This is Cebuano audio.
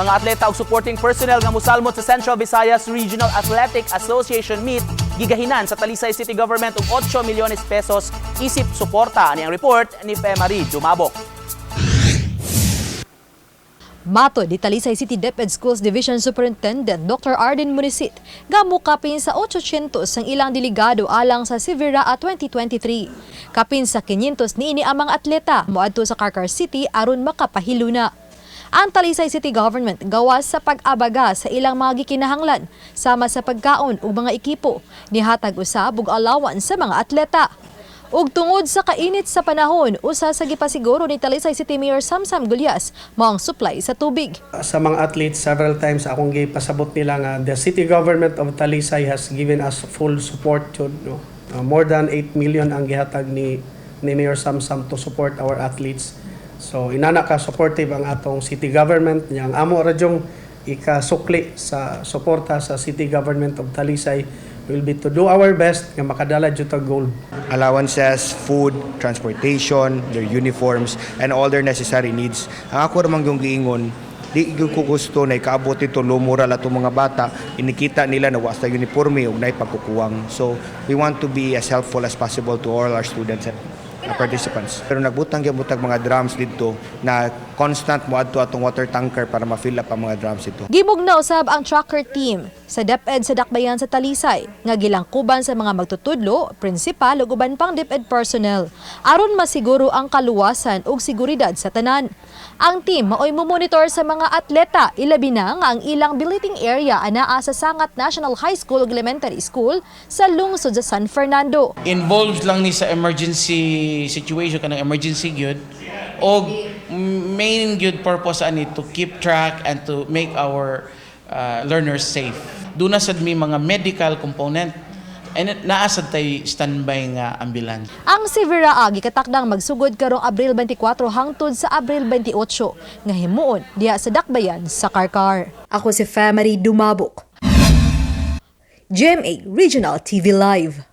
Mga atleta ug supporting personnel nga mosalmot sa Central Visayas Regional Athletic Association meet gigahinan sa Talisay City Government og 8 milyones pesos isip suporta. Ani ang report ni Femari Dumabok. Matod ni Talisay City DepEd Schools Division Superintendent Dr. Arden Munisit, nga mukapin sa 800 ang ilang delegado alang sa CVIRAA 2023. Kapin sa 500 niini ang mga atleta moadto sa Carcar City aron makapahiluna. Ang Talisay City Government gawas sa pag-abaga sa ilang mga gikinahanglan sama sa pagkaon ug mga ekipo, nihatag usab og allowance sa mga atleta. Ug tungod sa kainit sa panahon, usa sa gipasiguro ni Talisay City Mayor Samsam Gullas mao ang supply sa tubig. Sa mga athletes, several times akong gipasabot nila nga the city government of Talisay has given us full support jud, no? More than 8 million ang gihatag ni Mayor Samsam to support our athletes. So inana ka supportive ang atong city government nya. Ang amo ra jung ikasukli sa suporta sa city government of Talisay will be to do our best nga makadala jud tag gold. Allowances, food, transportation, their uniforms, and all their necessary needs. Ang ako ramang yung giingon, di gyud ko gusto na ikaabot ito lumura atong mga bata, inikita nila na wa sa uniforme ug naay pagkukuwang. So, we want to be as helpful as possible to all our students and participants. Pero nagbutang gyud tag mga drums didto na constant moadto atong water tanker para ma-fill up ang mga drums ito. Gimugna usab ang tracker team sa DepEd sa Dakbayan sa Talisay nga gilangkuban sa mga magtutudlo, principal ug uban pang DepEd personnel aron masiguro ang kaluwasan ug seguridad sa tanan. Ang team maoy mo-monitor sa mga atleta, ilabi na nga ang ilang billeting area anaa sa Sangat National High School ug Elementary School sa lungsod sa San Fernando. Involved lang ni sa emergency situation, kanang emergency gyud, og main gyud purpose ani to keep track and to make our learners safe. Duna sad mi mga medical component and naa sad tay standby nga ambulance. Ang CVIRAA gikatakdang magsugod karong Abril 24 hangtod sa Abril 28 nga himuon diha sa Dakbayan sa Carcar. Ako si Family Dumabok. GMA Regional TV Live.